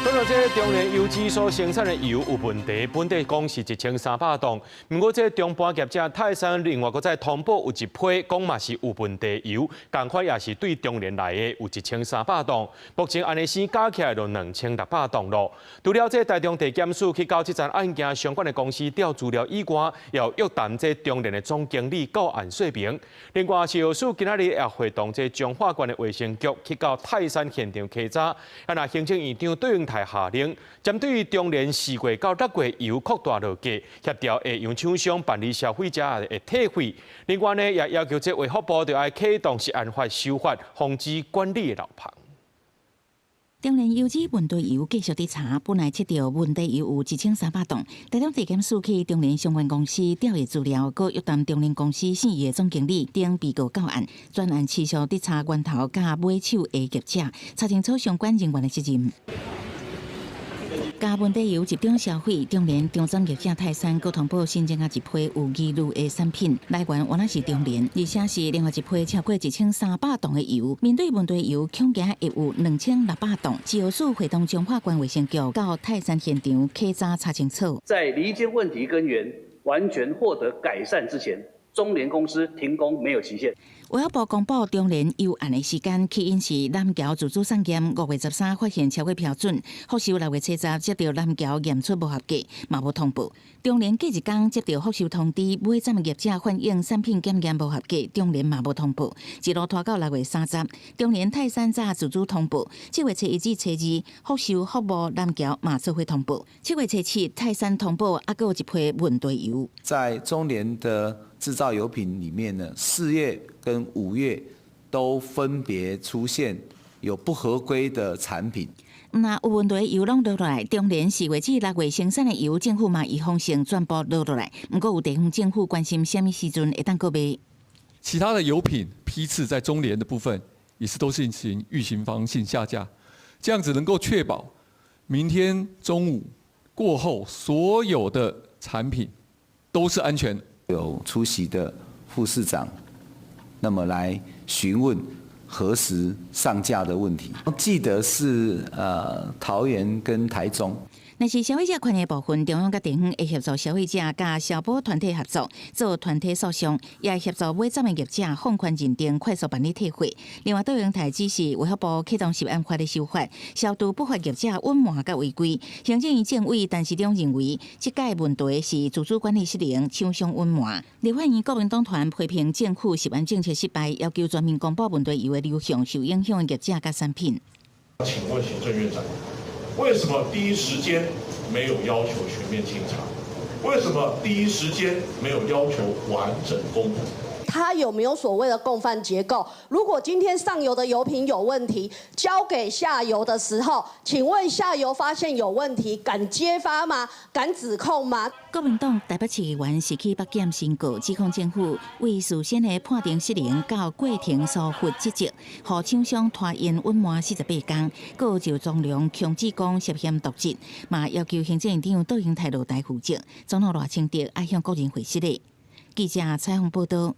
講到這中聯油脂所生產的油有問題，本底講是1300噸，毋過這中盤業者泰山另外閣再通報有一批講嘛是有問題油，仝款也是對中聯來的有1300噸，目前按呢先加起來就2600噸囉。除了這台中地檢署去到這樁案件相關的公司調資料以外，也有約談這中聯的總經理到案說明。另外，食藥署今仔日也會同這彰化縣的衛生局去到泰山現場稽查，啊若行政院長卓榮泰下令，針對中聯4月到6月油擴大落價，協調下游廠商辦理消費者的退費。另外呢，也要求這衛福部著愛啟動食安法修法，防止管理的漏縫。中聯油脂問題油繼續佇查，本來測著問題油有1300噸。台中地檢署去中聯相關公司調閱資料，閣約談中聯公司姓葉總經理等被告到案，專案持續佇查源頭佮尾手的業者，查清楚相關人員的責任。共問題油集中銷毀，中聯中針業者泰山閣通報新增仔一批有疑慮的產品來源，原來是中聯，而且是另外一批超過1300噸的油。面對問題油，恐驚會有2600噸。食藥署會同彰化縣衛生局到泰山現場稽查查清楚。在釐清問題根源完全獲得改善之前，中聯公司停工沒有期限。衛福部公布中聯油案的時間，起因是南僑自主送檢5月13發現超過標準，福壽6月70接著南僑驗出無合格，嘛無通報。中聯隔一工接著福壽通知，尾站業者反映產品檢驗無合格，中聯嘛無通報，一路拖到6月30，中聯泰山才自主通報。7月初一至初二，福壽、福茂、南僑嘛做伙通報。7月初七，泰山通報，猶閣有一批問題油。在中聯的製造油品裡面呢，4月跟5月都分別出現有不合規的產品。若有問題油攏落落來，中聯4月至6月生產的油，政府嘛預防性全部落落來。毋過有地方政府關心，啥物時陣會當閣賣？其他的油品批次在中聯的部分也是都進行預防性下架，這樣子能夠確保明天中午過後所有的產品都是安全。有出席的副市長，那麼來詢問何時上架的問題。記得是桃園跟台中。若是消費者權益部分，中央佮地方會協助消費者佮消保團體合作做團體訴訟，也會協助尾站的業者放寬認定，快速辦理退貨。另外，卓榮泰指示衛福部啟動食安法的修法，消除不法業者隱瞞佮違規。行政院政委陳時中認為，這屆問題是自主管理失靈、廠商隱瞞。立法院國民黨團批評政府食安政策失敗，要求全面公布問題油的流向、受影響的業者佮產品。請問行政院長，為什麼第一時間沒有要求全面清查？為什麼第一時間沒有要求完整公布？它有沒有所謂的共犯結構？如果今天上游的油品有問題，交給下游的時候，請問下游發現有問題，敢揭發嗎？敢指控嗎？國民黨台北市議員是去北檢申告，指控政府為事先的判定失靈到過程疏忽職責，予廠商拖延隱瞞48工，閣就中糧強制講涉嫌瀆職，嘛要求行政院長卓榮泰落台負責，總統賴清德愛向國人回釋的。記者採訪報道。